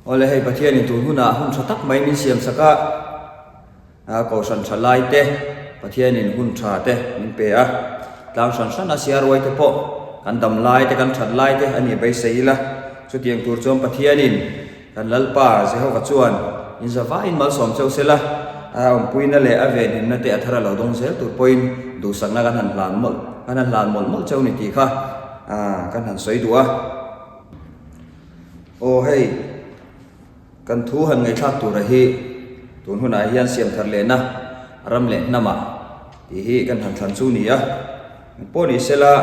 Awle hei Pathianin tun hunah hun tha tak mai min siam sak a, a kohhran tha lai te Pathianin hun tha te min pe a, tlang hran hran a siaruai te pawh kan dam lai te kan that lai te a nih beisei ila, chutiang tur chuan Pathianin kan Lalpa Jehova chuan in zavaiin malsawm cheu sela, a awmpuina leh a venhimna te a thar a lo dawng zel tur pawhin duhsakna kan han hlan mawlh kan han hlan mawlh mawlh cheu ni tih kha kan han sawi duh a. Aw hei, kan thu han ngaihthlak tura hi tun hunah hian siam thar lehna ram leh hnamah tih hi kan han thlan chu ni a. Engpawh ni sela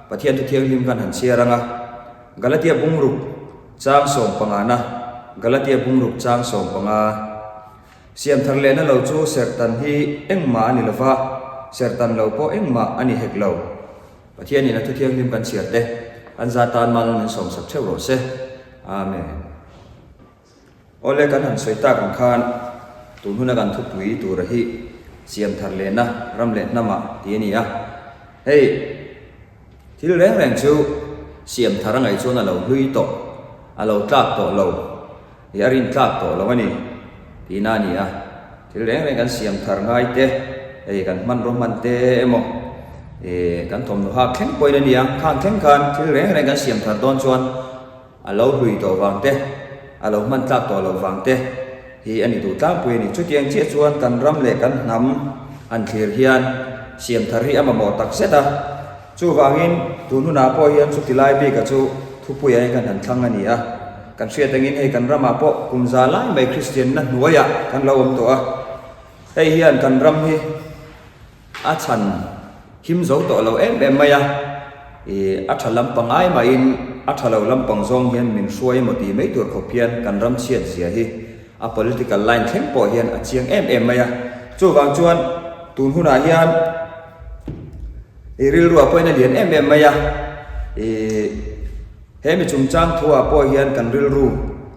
Pathian thu thianghlim kan han chhiar ang a, Galatia bungruk chang sawmpangana, Galatia bungruk chang sawmpanga. Siam thar lehna lo chu serhtan hi engmah a ni lova, serhtan lo pawh engmah a ni hek lo. Pathianin a thu thianghlim kan chhiar te, an za tan mal min sawmsak theuh rawh se. Amen. Awle kan han sawi tak ang khan tun huna kan thupui tura hi siam thar lehna ram leh hnamah tih a ni a. Hei thil reng reng chu siam thar a ngaih chuan a lo hlui tawh, a lo tlak tawh lo. Ih a rin tlak tawh lo a ni tihna a ni a, thil reng reng kan siam thar ngai te, hei kan hmanraw hman te emaw ih kan thawmhnaw hak thleng pawhin a ni a, khang thleng khan thil reng reng kan siam thar dawn chuan a lo hlui tawh vang te, a lo hman tlak tawh loh vang te hi a ni duh tlangpui a ni. Chutiang chiah chuan kan ram leh kan hnam han thlir hian siam thar hi a mamawh tak zet a. Chuvangin, tun hunah pawh hian chuti lai bika chu thupuiah hian kan han thlang a ni a. Kan hriat angin hei kan ramah pawh kum za lai mai Kristianna hnuaiah kan lo awm tawh a. Hei hian kan ram hi a chhan him zo tawh lo em em mai a. Ih, a tha lampang ai mahin a tha lo lampang zawng hian min hruai emaw tih mai tur khawp hian kan ram chhiat zia hi a political line thleng pawh hian a chiang em em mai a. Chuvang chuan tun hunah hian. I rilruah pawhin a lian em em mai a, i he mi chungchang thuah pawh hian kan rilru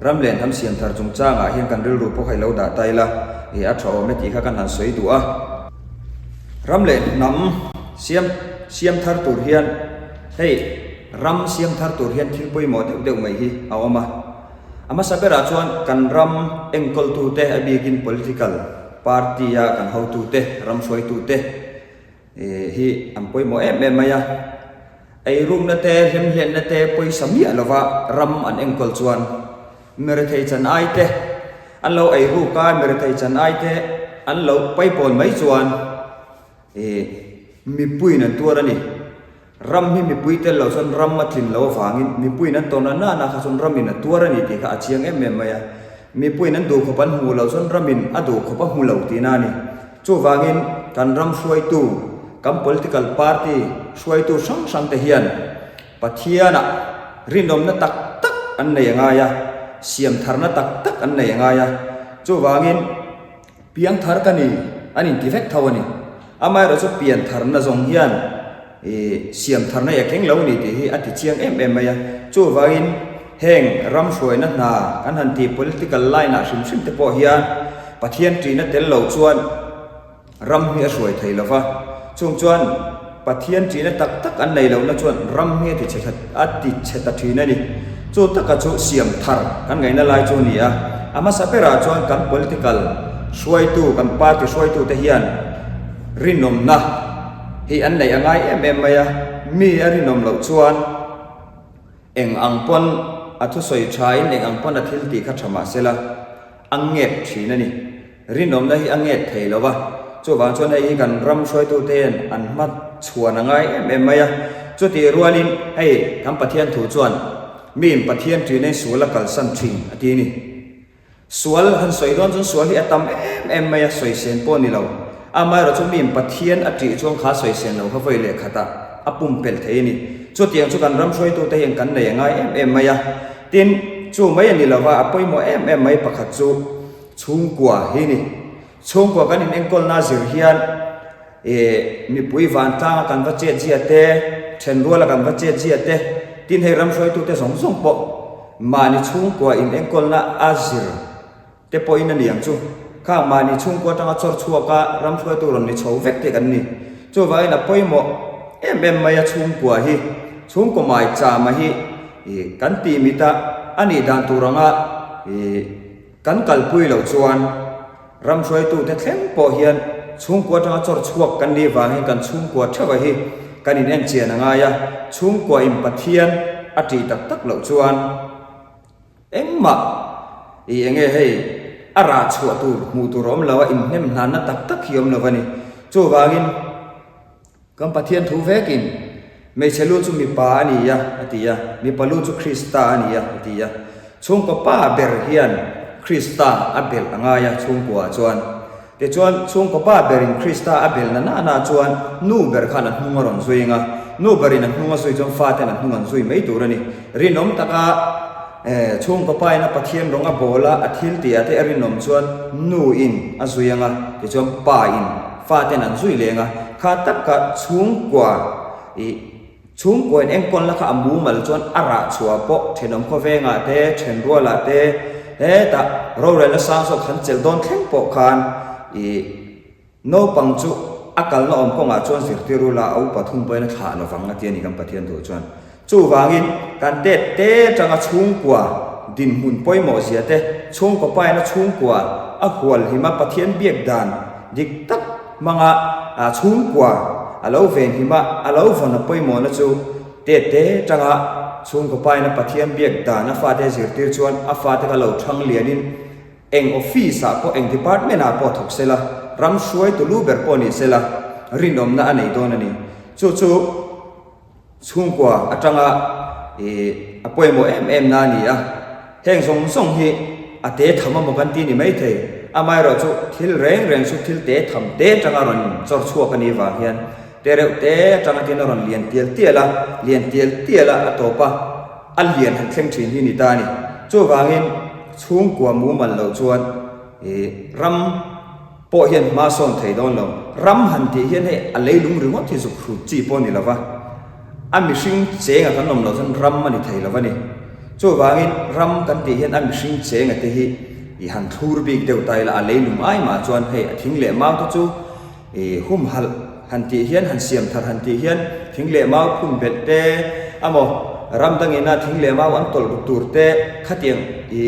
ram leh hnam siam thar chungchangah hian kan rilru pawh kha i lo dah ta ila, i a tha awm e tih kha kan han sawi duh a. Ram leh hnam siam siam thar tur hian hei ram siam thar tur hian thil pawimawh deuh deuh mai hi a awm a. A hmasa berah chuan kan ram enkawltute a bikin political party a kan hotute, ram hruaitute, hi an pawimawh em em mai a, eirukna te, hlemhlenna te pawisa miah lova ram an enkawl chuan mirethei chan ai te an lo eiruk a, mirethei chan ai te an lo paipawn mai chuan mipuiin an tuar a ni. Ram hi mipui tel lo chuan ram a tlin lo avangin mipuiin an tawn a nana kha chuan ramin a tuar a ni tih kha a chiang em em mai a. Mipuiin an duhkhawp an hmuh loh chuan ramin a duhkhawp a hmu lo tihna a ni. Chuvangin kan ram hruaitu, kan political party hruaitu hrang hrang te hian Pathianah rinawmna tak tak an nei a ngai a, siamtharna tak tak an nei a ngai a. Chuvangin. Piangthar ka ni, an inti vek tho a ni. Amaherawh chu piantharna zawng hian ih siamtharna i a keng lo a ni tih hi a ti chiang em em mai a. Chuvangin heng ram hruaina hna kan han tih political line ah hrim hrim te pawh hian Pathian ṭihna tel lo chuan ram hi a hruai thei lo va. Chung chuan Pathian ṭihna tak tak an nei lohna chuan ram hi a ti chhe a ti chhe ta ṭhin a ni. Chu taka chu siam thar kan ngaihna lai chu a ni a. A hmasa berah chuan kan political hruaitu, kan party hruaitute hian rinawmna hi an neih a ngai em em mai a. Mi a rinawm loh chuan eng ang pawn a thusawi ṭhain eng ang pawn a thil tih kha ṭha mah sela a ngep ṭhin a ni. Rinawmna hi a nget thei lo va, chuvang chuan hei hi kan ram hruaitute hian an hma chhuan a ngai em em mai a. Chutih rualin hei kan Pathian thu chuan miin Pathian ṭinei sual a kalsan ṭhin a ti a ni. Sual han sawi dawn chuan sual hi a tam em em mai a, sawisên pawh a ni lo. Amaherawh chu miin Pathian a ṭih chuan kha sawisên lo kha vawi leh khatah a pumpelh thei a ni. Chutiang chu kan ram hruaitute hian kan nei a ngai em em mai a. Tin, chu mai a ni lo va, a pawimawh em em mai pakhat chu, Chhungkua hi ni. Chhungkua kan inenkawlna zir hian ih mipui vantlanga kan va chet zia te, thenruala kan va chet zia te, tin hei ram hruaitute zawng zawng pawh mahni chhungkua inenkawlna a zir te pawhin a ni ang chu. Khang mahni chhungkua atanga chawr chhuaka ram hruaitu rawn ni chho vek te kan ni. Chuvangin a pawimawh em em mai a chhungkua hi, chhungkaw mai chama hi ih kan tih mit a, a nih dan tur anga. Ih kan kalpui loh chuan ram hruaitute thleng pawh hian chhungkua atanga chawr chhuak kan nih vangin kan chhungkua theuha hi kan in enchian a ngai a, chhungkua in Pathian a tih tak tak loh chuan engmah ih enge hei a rah chhuah tur hmuh tur a awm lo a, inhnem hlanna tak tak hi a awm lo a ni. Chuvangin. Kan Pathian thu vekin, Hmeichhe lu chu mipa a ni a, a ti a, mipa lu chu Krista a ni a, a ti a. Chhungkaw pa ber hian Krista a belh a ngai a chhungkuaah chuan. Tichuan, chhungkaw pa berin Krista a belh na nana chuan nu ber khan a hnung a rawn zui ang a, nu berin a hnung a zui chuan faten a hnung an zui mai tur a ni. Rinawm taka. Chhungkaw pain a Pathian rawng a bawl a, a thil tih ah te a rinawm chuan nu in a zui ang a, tichuan pa in fa ten an zui leng a, kha tak kha chhungkua ih chhungkua in enkawl na kha a mumal chuan a rah chhuah pawh thenawm khawveng ah te, thenrual ah te hetah rorelna sang zawk han chelh dawn thleng pawh khan ih Naupang chu a kalna awm kawngah chuan zirtir ula a upa thung pawhin a thlah lovang a ti a ni kan Pathian duh chuan. Chuvangin kan tet te atanga chhungkua dinhmun pawimawh zia te, chhungkaw paina chhungkua a hual hima Pathian biak dan dik tak hmanga chhungkua a lo ven hima a lo vawn a pawimawhna chu tet te atanga chhungkaw paina Pathian biak dan a fate zirtir chuan a fate kha lo thang lianin Eng office ah pawh, eng department ah pawh thawk sela, ram hruaitu lu ber pawh ni sela, rinawmna a nei dawn a ni. Chu chu chhungkua atanga ih a pawimawh em em na a ni a. Heng zawng zawng hi a te tham amaw kan ti ni maithei. Amaherawh chu thil reng reng chu thil te tham te atanga rawn chawr chhuak a nih vang hian te reuh te atanga tin a rawn lian tial tial a, lian tial tial a a tawp a. A lian han thleng thin hi ni ta a ni. Chuvangin chhungkua mumal loh chuan ih ram pawh hian hma sawn thei dawn lo. Ram han tih hian hei a leilung ringawt hi zuk hrut chi pawh a ni lo va, a mihring chenga kan awm loh chuan ram a ni thei lo va ni. Chuvangin ram kan tih hian a mihring chenga te hi ih han thlur bik deuh ta ila a leilung ai mah chuan hei a thing leh mau te chu I humhalh han tih hian, han siam thar han tih hian thing leh mau phun belh te amaw ram dangina thing leh mau an tawlh ruk tur te khatiang i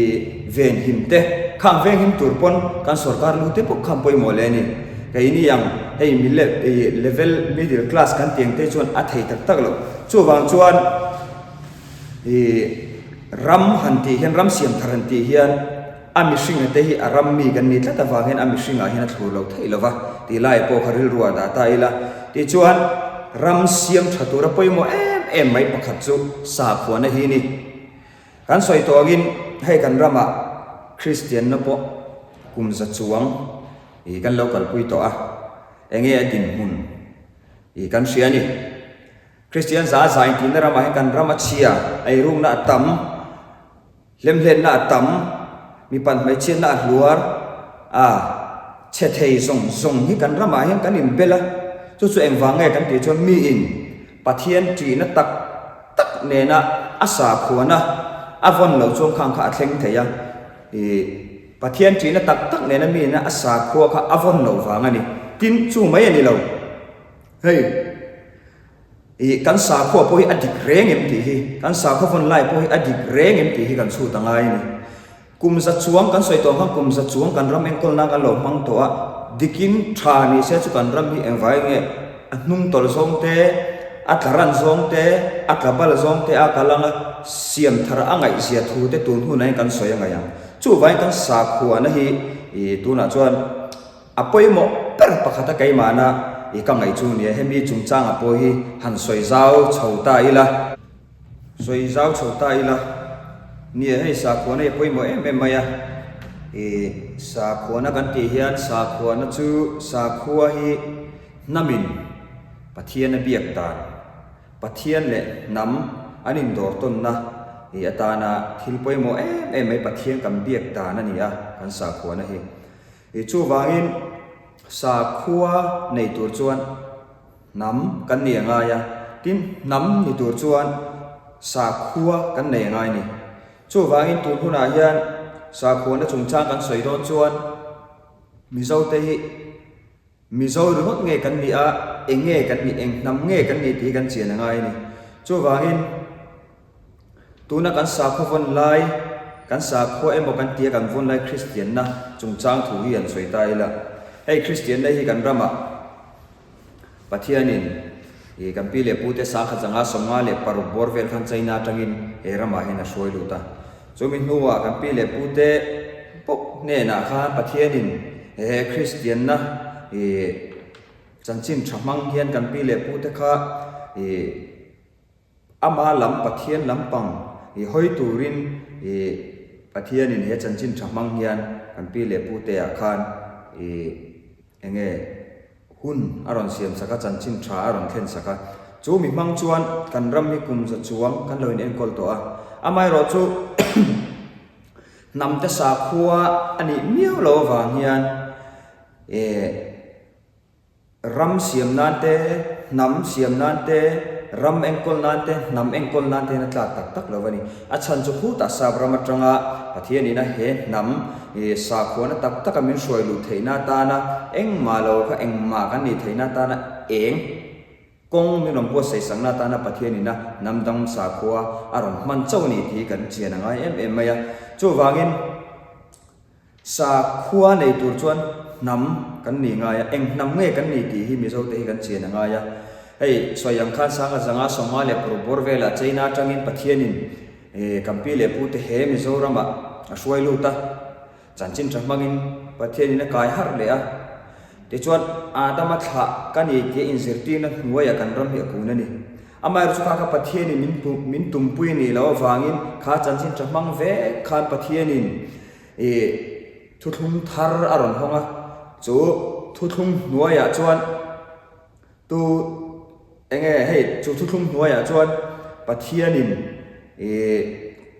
venhim te khang venghim tur pawn kan sorkar lu te pawh khan pawimawh leh a ni. Keini ang hei mile i level middle class kan tih ang te chuan a thei tak tak loh. Chuvang chuan i ram han tih hian ram siam thar han tih hian, A mihringa te hi a ram mi kan ni tlat avang hian a mihringah hian a thlur lo theih lo va, tih lai pawh kha rilru ah dah ta ila. Tichuan, ram siam tha tura pawimawh em em mai pakhat chu sakhuana hi ni. Kan sawi tawh angin hei kan ramah Kristianna pawh kum za chuang ih kan lo kalpui tawh a, enge a dinhmun ih kan hria a ni. Kristian za za intihna ramah hian kan ram a chhia, eirukna a tam, Hlemhletna a tam, mipat hmeichhiatna a hluar a, chhe thei zawng zawng hi kan ramah hian kan inbel a, chu chu engvang nge kan tih chuan miin Pathian ṭihna tak tak nena a sakhuana a vawn loh chuan khang kha a thleng thei a, ih Pathian ṭihna tak tak nena miin a sakhua kha a vawn loh vang a ni. Tin, chu mai a ni lo. Hei. Ih, kan sakhua pawh hi a dik reng em tih hi, kan sakhua vawn lai pawh hi a dik reng em tih hi kan chhut a ngai a ni. Kum za chuang kan sawi tawh ang khan kum za chuang kan ram enkawl nan kan lo hmang tawh a, dikin tha ni se chu kan ram hi engvai nge a hnung tawlh zawng te, a tla ran zawng te, a tla bal zawng te a kal ang a, siam thar a ngaihzia thu te tun hunah hian kan sawi a ngaih ang. Chuvangin kan sakhuana hi ih tunah chuan, A pawimawh ber pakhata keimahna i ka ngaih chu nia, hemi chungchanga pawh hi han sawi zau chho ta ila. Sawi zau chho ta ila. Nia, hei sakhuana hi a pawimawh em em mai a. I sakhuana kan tih hian sakhuana chu sakhua hi hnamin Pathian a biak dan, Pathian leh hnam an indawr tawnna i atana thil pawimawh em em mai Pathian kan biak dan a ni a, kan sakhuana hi. I chuvangin sakhua nei tur chuan hnam kan nei a ngai a, tin hnam ni tur chuan sakhua kan nei a ngai a ni. Chuvangin tun hunah hian sakhuana chungchang kan sawi dawn chuan Mizote hi Mizo ringawt nge kan nih a, eng nge kan nih, eng hnam nge kan nih tih hi kan chian a ngai a ni. Chuvangin tuna kan sakhaw vawn lai. Kan sakhua emaw kan tia kan vawn lai Kristianna chungchang thu hi han sawi ta ila. Hei Kristianna hi kan ramah Pathianin ih kan pi leh pute sangkhat zanga 56 bawr vel khan China atangin he ramah hian a hruai lut a. Chumi hnuah kan pi leh pute bawk hnenah khan Pathianin he Kristianna ih chanchin tha hmang hian kan pi leh pute kha ih Ama lam Pathian lampang i hawi turin i Pathianin he chanchin tha hmang hian kan pi leh pute ah khan i enge hun a rawn siam sak a, chanchin tha a rawn thlen sak a. Chu mi hmang chuan kan ram hi kum za chuang kan lo in enkawl tawh a. Amaherawhchu hnam te sakhua a nih miau lo avang hian i Ram siam nan te, hnam siam nan te, ram enkawl nan te, hnam enkawl nan te hian a tlak tak tak lo a ni. A chhan chu khutah sap ram atanga Pathianina he hnam sakhuana tak taka min hruai luh theihna atana engmah lo kha engmah kan nih theihna atana eng kawng min rawn buatsaih sakna atana Pathianina hnam dang sakhua a rawn hman chauh a ni tih hi kan chian a ngai em em mai a. Chuvangin. Sakhua nei tur chuan hnam kan nih ngai a, eng hnam nge kan nih tih hi Mizote hi kan chian a ngai a. Hei, sawi ang khan Sangha zanga 56 bawr velah China atangin Pathianin kan pi leh pute he Mizoramah a hruai lut a, chanchin tha hmangin Pathianin a kai harh leh a. Tichuan, Adama thlah ka ni tia inzirtirna hnuaiah kan ram hi a kun a ni. Amaherawhchu kha kha Pathianin min min tumpui nih loh avangin kha chanchin tha hmang vek khan Pathianin Ih, thuthlung thar a rawn hawng a, chu thuthlung hnuaiah chuan tu eng nge hei chu thuthlung hnuaiah chuan Pathianin ih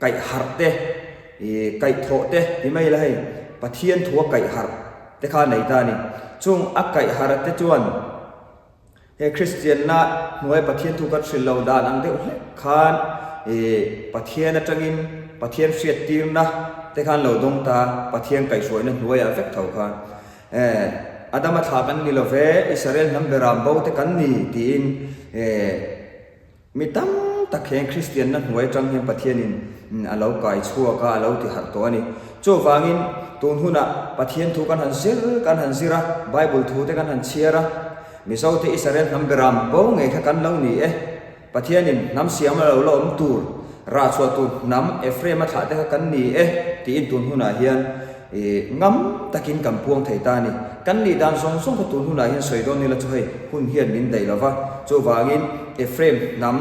kaih harh te ih kaih thawh te ti mai ila hei Pathian thua kaih harh te kha a nei ta a ni. Chung a kaih harh te chuan. He Kristianna hnuai Pathian thu kan hrilh lo dan ang deuh hlek khan ih Pathian atangin Pathian hriattirna te khan lo dawng ta, Pathian kaihhruaina hnuaiah vek tho khan eh Adama thla kan ni lo ve, Israel hnam beram bo te kan ni tiin eh Mi tam tak hian Kristianna hnuai atang hian Pathianin a lo kai chhuak a, a lo ti harh tawh a ni. Chuvangin, tun hunah Pathian thu kan han zir kan han zir a, Bible thu te kan han chhiar a, Mizote Israel hnam beram bo ngei kha kan lo ni e. Pathianin hnam siam a lo la awm tur, rah chhuah tur hnam Ephraim a thlah te kha kan ni e tiin tun hunah hian I ngam takin kan puang thei ta a ni. Kan nih dan zawng zawng kha tun hunah hian sawi dawn ila chu hei hun hian min daih lo va. Chuvangin Ephraim hnam,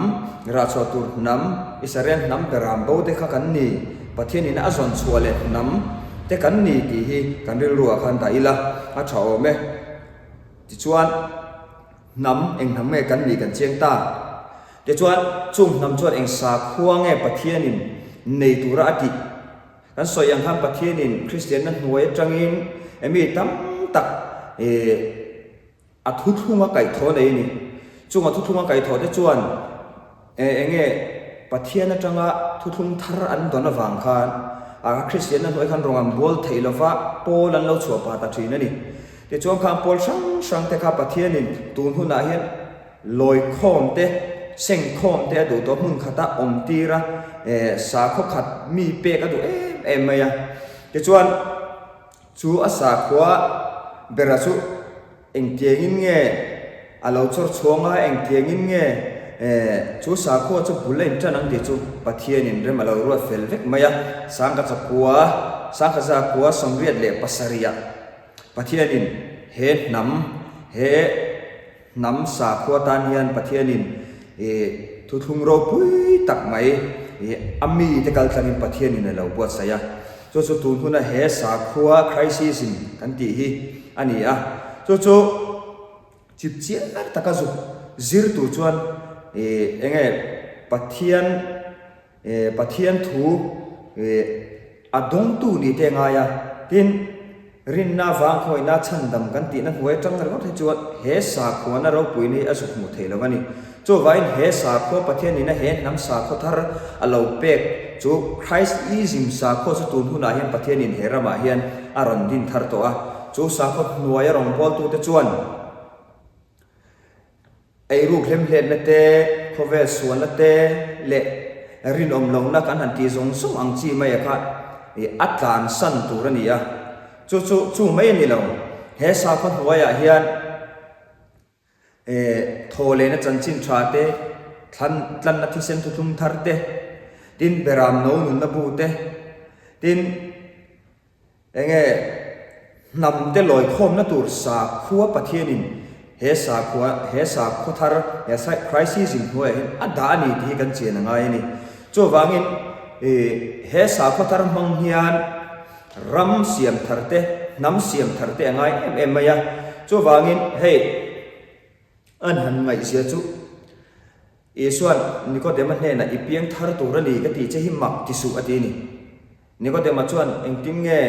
rahchhuah tur hnam, Israel hnam beram bo te kha kan ni, Pathianin a zawn chhuah leh hnam te kan ni tih hi kan rilruah khan dah ila a tha awm e. Tichuan hnam eng hnam nge kan nih kan chiang ta. Tichuan chung hnam chuan eng sakhua nge Pathianin nei tura a tih? Kan sawi ang khan Pathianin Kristianna hnuai atangin mi tam tak a thuthlung a kaihthawh nei a ni. Chung a thuthlung a kaihthawh te chuan eng nge Pathian atanga thuthlung thar an dawn avang khan a Kristianna hnuai khan rawng an bual theih lova pawl an lo chhuah pah ta thin a ni. Tichuan khan pawl hrang hrang te kha Pathianin tun hunah hian Lawi khawm te, seng khawm te a duh tawh hmun khata awm tir a, sakhaw khat mi pek a duh em em mai a. Tichuan, chu a sakhua bera chu engtiangin nge a lo chawr chhuang a, engtiangin nge chu sakhua chu bul a intan ang tih chu Pathianin rem a lo ruat fel vek mai a. Sangkha chakua, sangkha zakua 87ah Pathianin he hnam, he. Hnam sakhua tan hian Pathianin ih thuthlung ropui tak mai ih a mite kal tlangin Pathianin a lo buatsaih a. Chu chu tun huna he sakhua Christism kan tih hi a ni a. Chu chu chip chiar taka zuk zir tur chuan ih eng nge Pathian Pathian thu a dawngtu ni te ngai a, tin, rinna vang khawihna chhandam kan tihna hnuai atang ringawt hi chuan he sakhuana ropuina hi a zuk hmuh theih lo a ni. Chuvangin he sakhua Pathian nihna he hnam sakhaw thar a lo pek chu Christism sakhua chu tun hunah hian Pathianin he ramah hian a rawn din thar tawh a, chu sakhaw hnuaia rawngbawltute chuan Eiruk hlemhletna te, khawvel sualna te leh rinawm lohna kan han tih zawng zawng ang chi mai a kha. A tlansan tur a ni a. Chu chu chu mai a ni lo. He sakhua hnuaiah hian thaw lehna chanchin tha te, thlan tlanna thisen thuthlung thar te, tin beram no nunna bu te, tin Enge hnam te lawi khawmna tur sakhua Pathianin he sakhua he sakhua thar he Christism hnuaiah hian a dah a ni tih hi kan chian a ngai a ni. Chuvangin he sakhua thar hmang hian ram siam thar te, hnam siam thar te a ngai em em mai a. Chuvangin hei an han ngaihzia chu Isua'n Nikodema hnenah i piang thar tur a ni ka tih che hi mak ti suh a ti a ni. Nikodema chuan, Engtin nge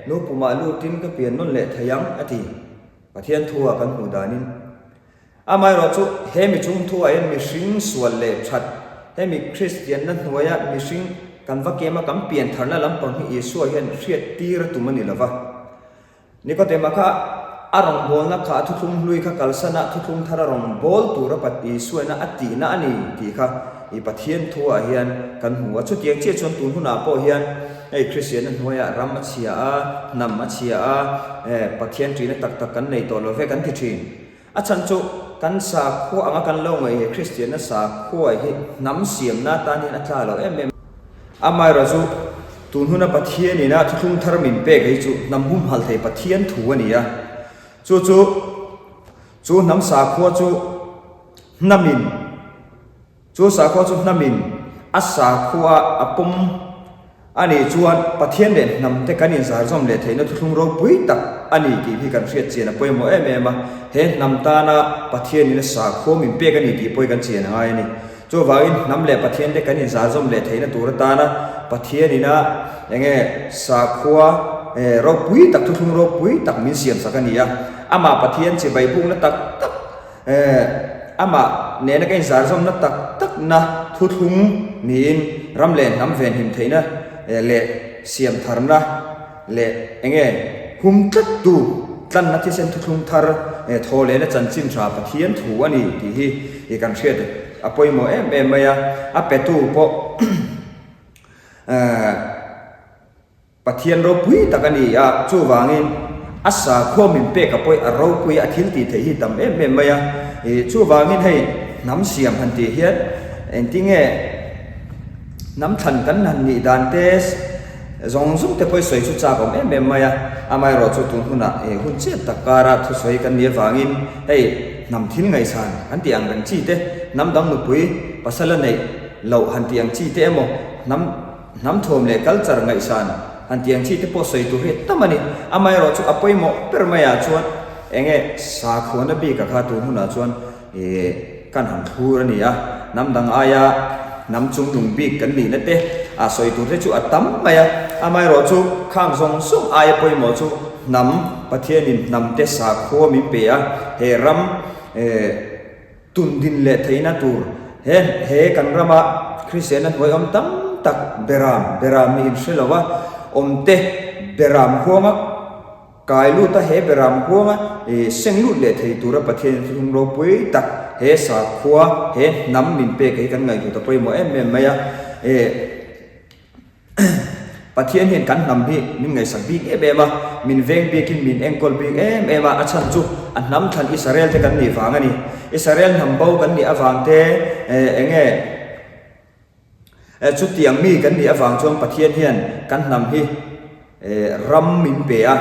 nu pumah lutin ka pian nawn leh thei ang? a ti. Pathian thua kan hmuh danin. Amaherawh chu, he mi chung thuah hian mihring sual leh that, hemi Kristianna hnuaia mihring kan va kema kan pian tharna lampang hi Isua hian hriat tir a tum a ni lo va. Nikodema kha a rawngbawlna kha a thuthlung hlui kha kalsan a, thuthlung thar a rawngbâwl tura Isuaina a tihna a ni tih kha i Pathian thuah hian kan hmu a. Chutiang chiah chuan tun hunah pawh hian hei Kristianna hnuaiah ram a chhia a, hnam a chhia a, Pathian ṭihna tak tak kan nei tawh lo ve kan ti ṭhin. A chhan chu kan sakhua anga kan lo ngaih he Kristianna sakhua hi hnam siamna atan hian a tla lo em em. Amaherawh chu tun huna Pathian ina thuthlung thar min pek hi chu hnam humhalh thei Pathian thu a ni a. Chu chu chu hnam sakhua chu hnamin Chu sakhua chu hnamin a sakhua a pawm a nih chuan Pathian leh hnamte kan inzarzawm leh theihna thuthlung ropui tak a ni tih hi kan hriat chian a pawimawh em em a. He hnam tana Pathianin a sakhua min pek a ni tih pawh hi kan chian a ngai a ni. Chuvangin hnam leh Pathiante kan inzarzawm leh theihna tur atana Pathianin a enge sakhua ropui tak, thuthlung ropui tak min siamsak a ni a. Amah Pathian chibai bukna tak tak Amah nena ka inzarzawmna tak takna thuthlung niin ram leh hnam venhim theihna leh siamtharna leh enge hum tlattu tlanna thisen thuthlung thar thaw lehna chanchin tha Pathian thu a ni tih hi kan hriat a pawimawh em em mai a, a petu pawh Pathian ropui tak a ni a, chuvangin a sakhua min pek a pawih a ropui a thil tih theih hi tam em em mai a. Ih chuvangin hei hnam siam han tih hian engtinge hnam thlan kan han nih dan te zawng zawng te pawh i sawi chu chak awm em em mai a. Amaherawh chu tun hunah ih hun chiat tak kara thusawi kan nih avangin hei hnam thil ngaihsan kan tih ang reng chi te, hnam dang nupui pasal a neih loh han tih ang chi te emaw hnam Hnam thuam leh culture ngaihsan han tih ang chi te pawh sawi tur hi tam a ni. Amaherawh chu a pawimawh ber maiah chuan eng nge sakhuana bika kha tun hunah chuan ih kan han thlur a ni a. Hnam dang aia hnam chunglung bik kan nihna te a sawi tur te chu a tam mai a. Amaherawh chu khang zawng zawng aia pawimawh chu hnam Pathianin hnam te sakhua min pe a, he ram ih Tun din leh theihna tur he he kan rama Kristianna hnuai awm tam tak beram beram nih inhre lo a, awmte beram huanga kai lut a, he beram huanga seng lut leh thei tura Pathian thuthlung ropui tak he sakhua he hnam min pek hi kan ngaihhlut a pawimawh em em mai a. Pathian hian kan hnam hi min ngaihsak bik em em a, min veng bikin min enkawl bik em em a, a chhan chu a hnam thlan Israel te kan nih vang a ni. Israel hnam bo kan nih avang te eng nge chutiang mi kan nih avang chuan Pathian hian kan hnam hi Ram min pe a,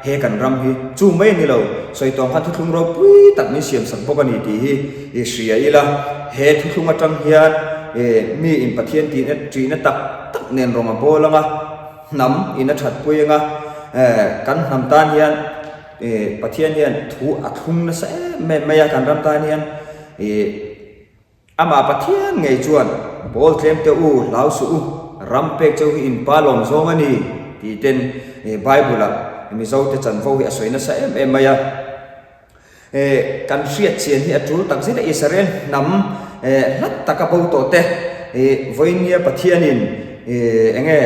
he kan ram hi chu mai a ni lo, sawi tawng khan thuthlung ropui tak min siam sak bawk a ni tih hi i hria ila, he thuthlung atang hian mi in Pathian tihna ṭihna tak tak nen rawng a bawl ang a, hnam in a ṭhat pui ang a, kan hnam tan hian Pathian hian thu a thlung nasa em em mai a, kan ram tan hian Amah Pathian ngei chuan, Pawl tlem teh u, hlau suh u, ram pek cheu hi in pa lawm zawng a ni, tih ten Bible-ah Mizote chanvo hi a sawi nasa em em mai a. Kan hriat chian hi a tul tak zet a, Israel hnam hlat taka bo tawh te, vawinia Pathianin eng nge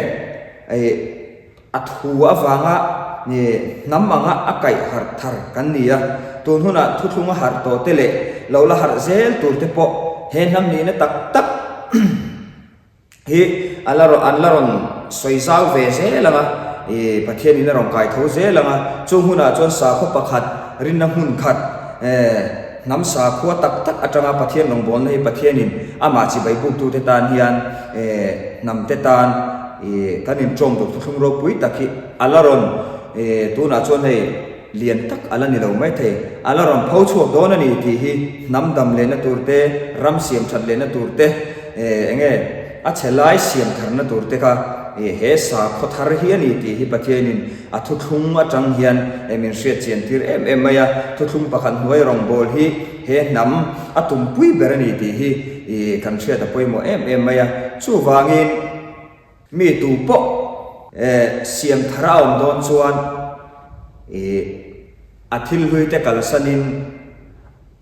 A thu avanga hnam anga a kaih harh thar kan ni a, tun hunah thuthlung a harh tawh te leh lo la harh zel tur te pawh he hnam nihna tak tak hi a la an la rawn. sawi zau ve zel ang a, ih Pathianin a rawn kai tho zel ang a, chung hunah chuan sakhaw pakhat, rinna hmun khat, eh hnam sakhua tak tak atanga Pathian rawngbawlna hi Pathianin amah chibai buktute tan hian eh hnamte tan ih kan inṭawm tur thuthlung ropui tak hi a la rawn eh tunah chuan hei lian tak a la ni lo maithei, a la rawn pho chhuak dawn a ni tih hi hnam dam lehna tur te, ram siam that lehna tur te, eh enge a chhe lai siam tharna tur te kha eh he sakhaw thar hi a ni tih hi Pathianin a thuthlung atang hian eh min hriat chian tir em em mai a, thuthlung pakhat hnuai rawngbâwl hi he hnam a tumpui ber a ni tih hi ih kan hriat a pawimawh em em mai a, chuvangin. Mi tu pawh siam thar a awm dawn chuan a thil hlui te kalsanin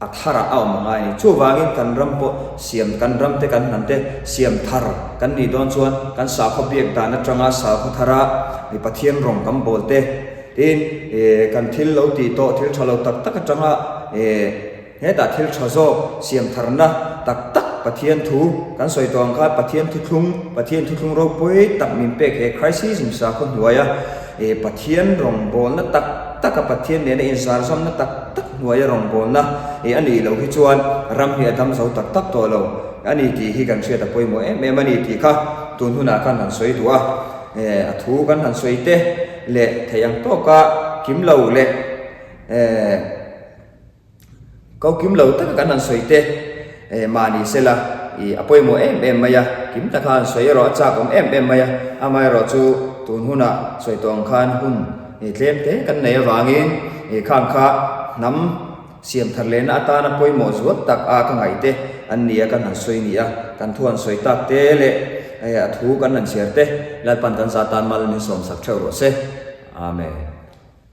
a tharah a awm a ngai a ni. Chuvangin kan ram pawh siam, kan ram te kan hnam te siam thar kan nih dawn chuan kan sakhaw biak dan atanga sakhaw thara mi Pathian rawng kan bawl te, tin kan thil lo tih tawh thil tha lo tak tak atanga Hetah thil tha zawk siam tharna tak tak Pathian thu kan sawi tawh ang khan Pathian thuthlung, Pathian thuthlung ropui tak min pek he Christism sakhaw hnuaia eh Pathian rawngbawlna tak tak a Pathian nena inzarzamna tak tak hnuaia rawngbawlna eh a nih loh hi chuan ram hi a dam zo tak tak tawh lo a ni tih hi kan hriat a pawimawh em em a ni tih kha tun hunah khan han sawi duh a eh a thu kan han sawi te leh theih ang tawka kim lo leh eh Ko kim lo taka kan han sawi te mahni sela i a pawimawh em em mai a, kim taka han sawi erawh a chak awm em em mai a, amaherawh chu tun huna sawi tawh ang khan hun tlem te kan nei avangin khang kha hnam siam thar lehna atana pawimawh zual tak a ka ngaih te an ni a kan han sawi ni a, kan thu han sawi tak te leh a thu kan han chhiar te Lalpan kan za tan mal min sawmsak theuh rawh se. Amen.